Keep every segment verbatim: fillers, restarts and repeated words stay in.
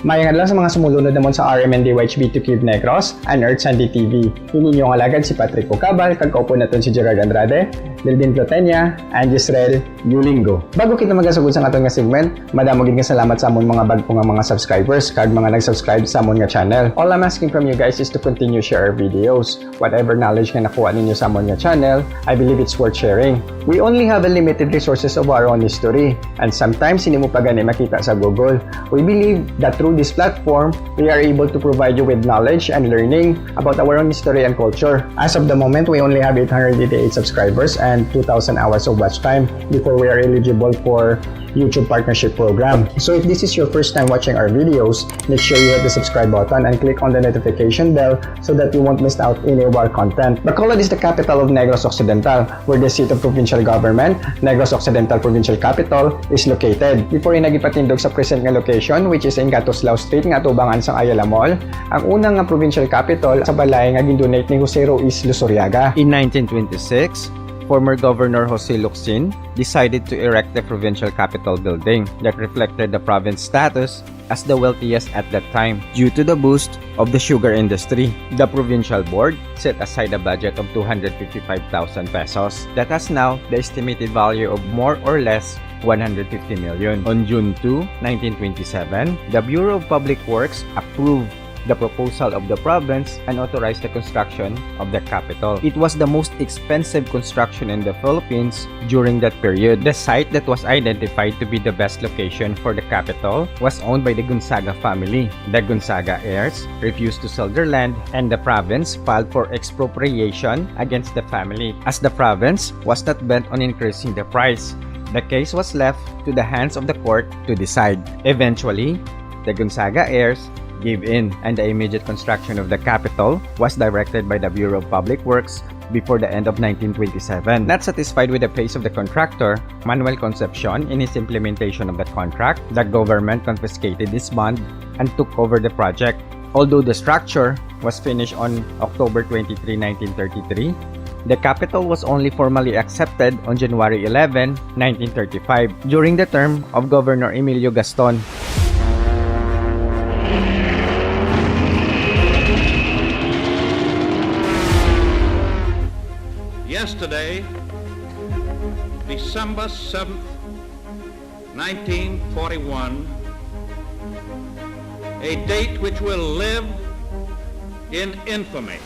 Mayang adlaw sa mga sumulunod namon sa R M N D Y H B two Cube Negros and Earth Sunday T V. Ini inyo nga alagad si Patrick Ocabal, kag kaupo naton si Gerard Andrade, Delvin Plotenia, and Yisrael Yulingo. Bago kita magasugod sa aton nga segment, madamo gid nga salamat sa amon mga bag-o nga mga subscribers kag mga nag-subscribe sa amon nga channel. All I'm asking from you guys is to continue share our videos. Whatever knowledge nga nakuha ninyo sa amon nga channel, I believe it's worth sharing. We only have a limited resources of our own history, and sometimes hindi mo pa gani makita sa Google. We believe that through this platform, we are able to provide you with knowledge and learning about our own history and culture. As of the moment, we only have eight hundred eighty-eight subscribers and two thousand hours of watch time before we are eligible for YouTube Partnership Program. So if this is your first time watching our videos, make sure you hit the subscribe button and click on the notification bell so that you won't miss out any of our content. Bacolod is the capital of Negros Occidental, where the seat of provincial government, Negros Occidental Provincial Capital, is located. Before ina gipatindog sa present nga location, which is in Katuslao Street nga atubangan sang Ayala Mall, ang una nga provincial capital sa balay nga gindonate ni Jose Ruiz Luzuriaga. In nineteen twenty-six, former Governor Jose Locsin decided to erect the provincial capitol building that reflected the province status as the wealthiest at that time due to the boost of the sugar industry. The provincial board set aside a budget of two hundred fifty-five thousand pesos that has now the estimated value of more or less one hundred fifty million. On June two, nineteen twenty-seven, the Bureau of Public Works approved the proposal of the province and authorized the construction of the capitol. It was the most expensive construction in the Philippines during that period. The site that was identified to be the best location for the capitol was owned by the Gonzaga family. The Gonzaga heirs refused to sell their land, and the province filed for expropriation against the family, as the province was not bent on increasing the price. The case was left to the hands of the court to decide. Eventually, the Gonzaga heirs gave in, and the immediate construction of the capitol was directed by the Bureau of Public Works before the end of nineteen twenty-seven. Not satisfied with the pace of the contractor, Manuel Concepcion, in his implementation of the contract, the government confiscated his bond and took over the project. Although the structure was finished on October twenty-three, nineteen thirty-three, the capitol was only formally accepted on January eleven, nineteen thirty-five, during the term of Governor Emilio Gaston. Yesterday, December seventh, nineteen forty-one, a date which will live in infamy.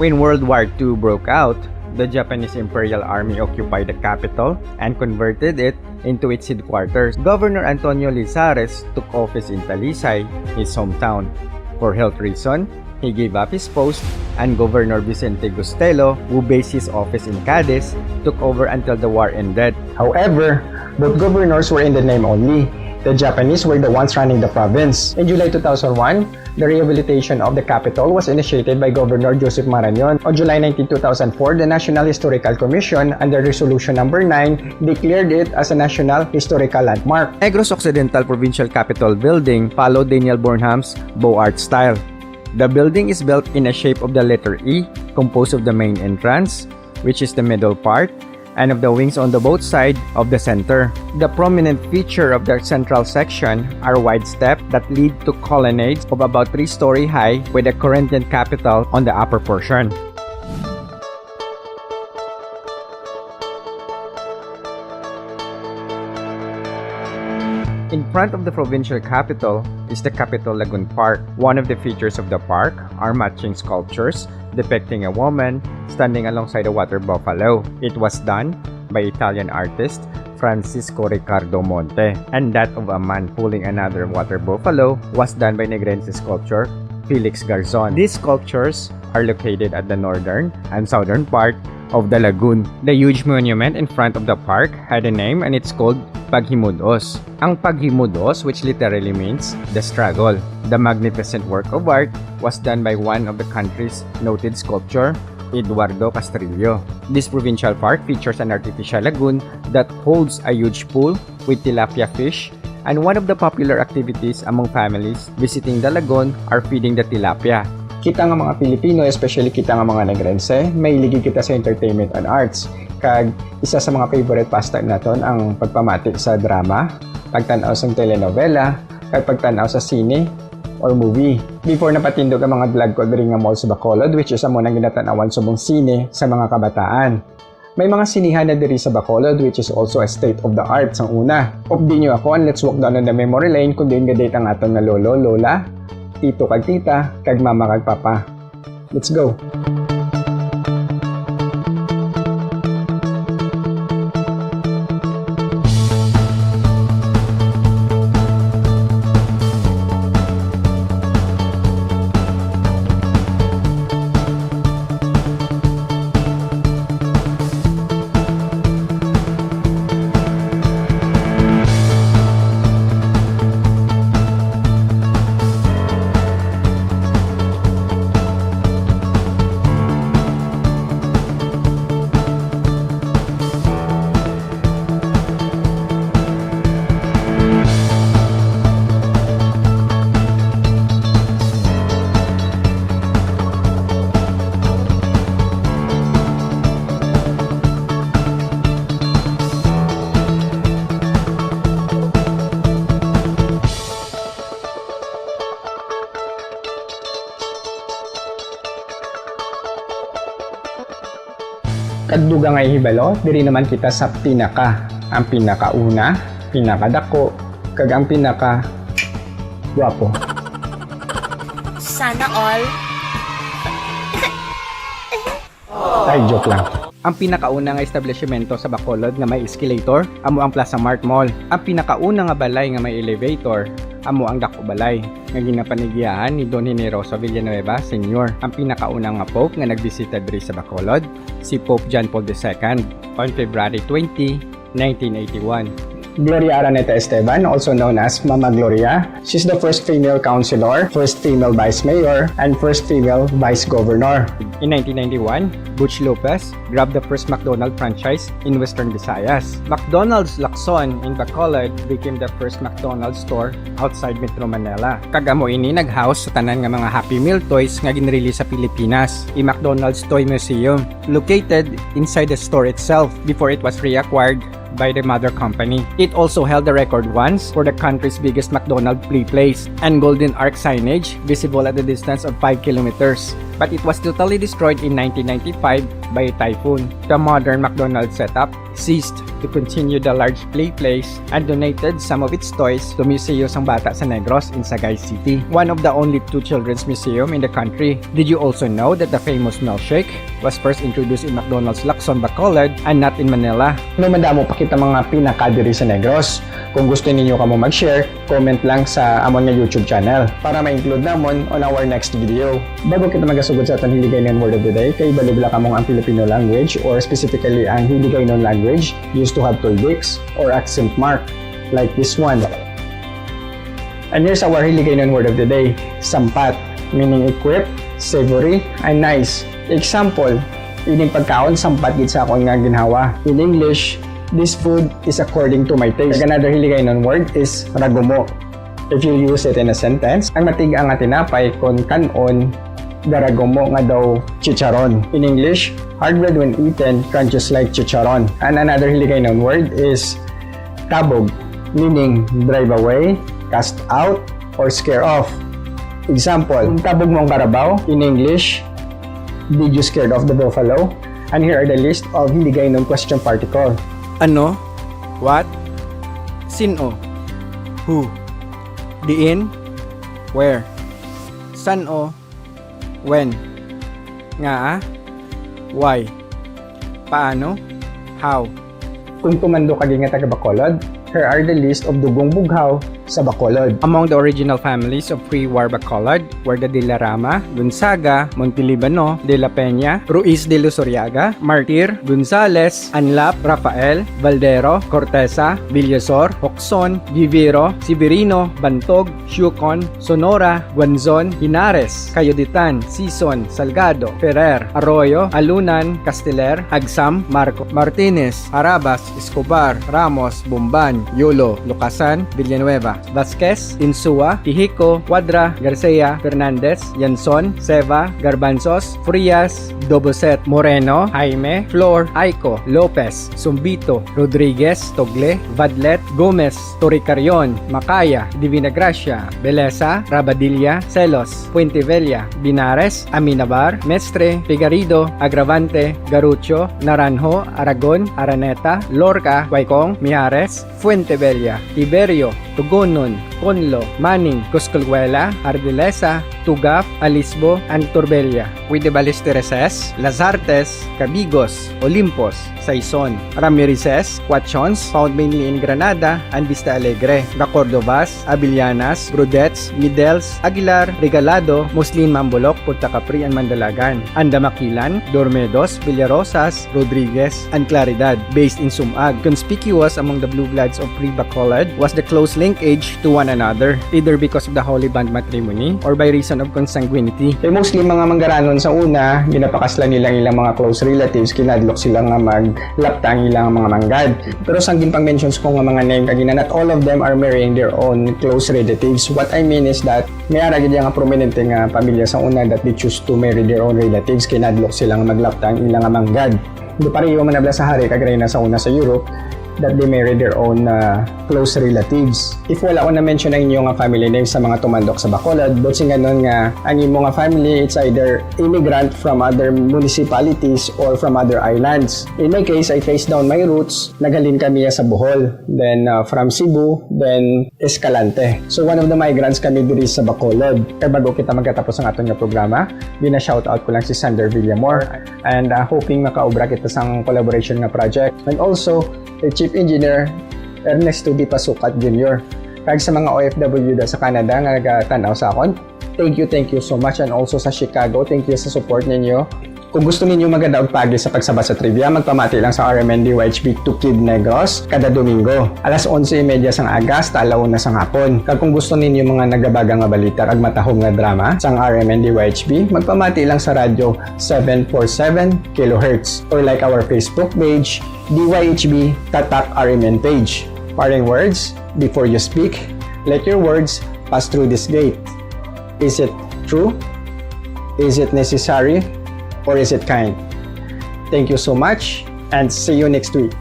When World War Two broke out, the Japanese Imperial Army occupied the capital and converted it into its headquarters. Governor Antonio Lizares took office in Talisay, his hometown. For health reason, he gave up his post, and Governor Vicente Gustelo, who based his office in Cadiz, took over until the war ended. However, both governors were in the name only. The Japanese were the ones running the province. In July two thousand one, the rehabilitation of the capital was initiated by Governor Joseph Marañon. On July nineteen, two thousand four, the National Historical Commission, under Resolution Number nine, declared it as a National Historical Landmark. Negros Occidental Provincial Capitol Building followed Daniel Burnham's Beaux-Arts style. The building is built in a shape of the letter E, composed of the main entrance, which is the middle part, and of the wings on the both side of the center. The prominent feature of the central section are wide steps that lead to colonnades of about three-story high with a Corinthian capital on the upper portion. In front of the provincial capital is the Capitol Lagoon Park. One of the features of the park are matching sculptures depicting a woman standing alongside a water buffalo. It was done by Italian artist Francisco Ricardo Monte, and that of a man pulling another water buffalo was done by Negrense sculptor Felix Garzon. These sculptures are located at the northern and southern part of the lagoon. The huge monument in front of the park had a name, and it's called Paghimudos. Ang Paghimudos, which literally means the struggle. The magnificent work of art was done by one of the country's noted sculptor, Eduardo Castrillo. This provincial park features an artificial lagoon that holds a huge pool with tilapia fish, and one of the popular activities among families visiting the lagoon are feeding the tilapia. Kita nga mga Pilipino, especially kita nga mga Negrense, mahilig kita sa entertainment and arts. Kag isa sa mga favorite pastime naton ang pagpamati sa drama, pagtan-aw sa telenovela, kag pagtan-aw sa sine. or movie. Before napatindog ang mga vlog ko diri nga mall sa Bacolod, which is amo nang ginatanawan subong sine sa mga kabataan. May mga sinihan na diri sa Bacolod, which is also a state of the art sang una. Updi niyo ako and let's walk down on the memory lane kung diin ga-date ang aton nga lolo, lola, tito kag tita, kag mama kag papa. Let's go! Kag dugang nga ihibalo, diri naman kita sa pinaka, ang pinakauna, pinakadako, kag ang pinaka gwapo. Sana all. Ay, joke lang. Ang pinakauna nga establishmento sa Bacolod nga may escalator amo ang Plaza Mart Mall. Ang pinakauna nga balay nga may elevator amo ang Dako Balay, nga ginapanigiyahan ni Don Generoso Villanueva Senior, ang pinakauna nga Pope nga nagbisita diri sa Bacolod, si Pope John Paul the Second, on February twenty, nineteen eighty-one. Gloria Araneta Esteban, also known as Mama Gloria, she's the first female councilor, first female vice mayor, and first female vice governor. In nineteen ninety-one, Butch Lopez grabbed the first McDonald's franchise in Western Visayas. McDonald's Lacson in Bacolod became the first McDonald's store outside Metro Manila. Kag amo ini nag-house sa tanan nga mga Happy Meal toys nga ginrelease sa Pilipinas, i McDonald's Toy Museum, located inside the store itself before it was reacquired by the mother company. It also held the record once for the country's biggest McDonald's play place and Golden Arch signage visible at a distance of five kilometers. But it was totally destroyed in nineteen ninety-five by a typhoon. The modern McDonald's setup ceased to continue the large play place and donated some of its toys to Museo sang Bata sa Negros in Sagay City, one of the only two children's museum in the country. Did you also know that the famous milkshake was first introduced in McDonald's Lacson, Bacolod, and not in Manila? No, madamo pa kita mga pinaka diri sa Negros. Kung gusto ninyo kamo mag-share, comment lang sa amon nga YouTube channel para ma-include namon on our next video. Bago kita magasugod sa aton Hiligaynon word of the day, kay balubla kamo nga ang Filipino language, or specifically ang Hiligaynon language, used to have tuldix or accent mark, like this one. And here's our Hiligaynon word of the day, sampat, meaning equip, savory, and nice. Example, ining pagkaon sampat gid sa akon nga ginhawa. In English, this food is according to my taste. Another Hiligaynon word is ragumo. If you use it in a sentence, ang matig-a nga tinapay kon kan-on, garagumo nga daw chicharon. In English, hard bread when eaten crunches like chicharon. And another Hiligaynon word is tabog, meaning drive away, cast out, or scare off. Example, tabog mo ang karabaw. In English, did you scared off the buffalo? And here are the list of Hiligaynon question particle. Ano? What? Sin-o? Who? Diin? Where? San-o? When? Ngaa? Why? Paano? How? Kung tumandok ka gid nga taga Bacolod, here are the list of dugong bughaw sa Bacolod. Among the original families of pre-war Bacolod were the De la Rama, Gonzaga, Montelibano, De la Peña, Ruiz de Luzuriaga, Martir, Gonzales, Anlap, Rafael, Valdero, Cortesa, Villasor, Jocson, Guiviro, Severino, Bantog, Siucon, Sonora, Guanzon, Henares, Cayoditan, Sison, Salgado, Ferrer, Arroyo, Alunan, Casteller, Agsam, Marco, Martinez, Harabas, Escobar, Ramos, Bomban, Yolo, Lucasan, Villanueva. Vasquez, Insua, Tijico, Cuadra, Garcia, Fernandez, Yanson, Seva, Garbanzos, Frias, Doboset, Moreno, Jaime, Flor, Aiko, Lopez, Sumbito, Rodriguez, Togle, Vadlet, Gomez, Toricarion, Macaya, Divina Gracia, Beleza, Rabadilla, Celos, Fuentebella, Binares, Aminabar, Mestre, Figarido, Agravante, Garucho, Naranjo, Aragon, Araneta, Lorca, Guaycong, Mijares, Fuentebella, Tiberio, Tugonon, Conlo, Manning, Cuscolguela, Ardelesa, Tugaf, Alisbo, and Torbella. With the Ballestereses, Lazartes, Cabigos, Olimpos, Saison, Ramirezes, Cuachons, found mainly in Granada and Vista Alegre, the Cordovas, Avillanas, Brodets, Midels, Aguilar, Regalado, Muslin, Mamboloc, Punta Capri, and Mandalagan, and the Makilan, Dormedos, Villarosas, Rodriguez, and Claridad, based in Sumag. Conspicuous among the blue bloods of pre-Bacolod was the close linkage to one another, either because of the holy bond matrimony or by reason of consanguinity. Kay mostly mga Manggaranon sa una, ginapakaslan nila ang ilang mga close relatives, kinahadlok sila nga maglapta ang ilang mga manggad. Pero sang ginpang-mentions ko nga mga name kagina, not all of them are marrying their own close relatives. What I mean is that may ara gid nga prominente nga pamilya sa una that they choose to marry their own relatives, kinahadlok sila nga maglapta ang ilang manggad. Hindi pareho man nabla sa hari kag reyna sa una sa Europe that they marry their own uh, close relatives. If wala ko na-mention ang inyo nga family name sa mga tumandok sa Bacolod, buot silingon nga ang imo nga family, it's either immigrant from other municipalities or from other islands. In my case, I traced down my roots. Naghalin kami sa Bohol, then uh, from Cebu, then Escalante. So one of the migrants kami diri sa Bacolod. Kay bago kita magkatapos ang aton nga programa, gina-shoutout ko lang si Sander Villamor. And uh, hoping makaobra kita sang collaboration nga project. And also, kay Chief Engineer Ernesto D. Pasukat Junior. Kag sa mga O F W da sa Canada nga nagatan-aw sa akon, thank you, thank you so much. And also sa Chicago, thank you sa support ninyo. Kung gusto ninyo maganda og pagi sa pagsabat sa trivia, magpamati lang sa R M N D Y H B Tukid Negros kada Domingo, alas onse y media sang aga hasta ala una sang hapon. Kag kung gusto ninyo mga nagabaga nga balita kag matahom nga drama sang R M N D Y H B, magpamati lang sa radyo seven four seven kilohertz or like our Facebook page, D Y H B Tatak R M N page. Parting words, before you speak, let your words pass through this gate. Is it true? Is it necessary? Or is it kind? Thank you so much and see you next week.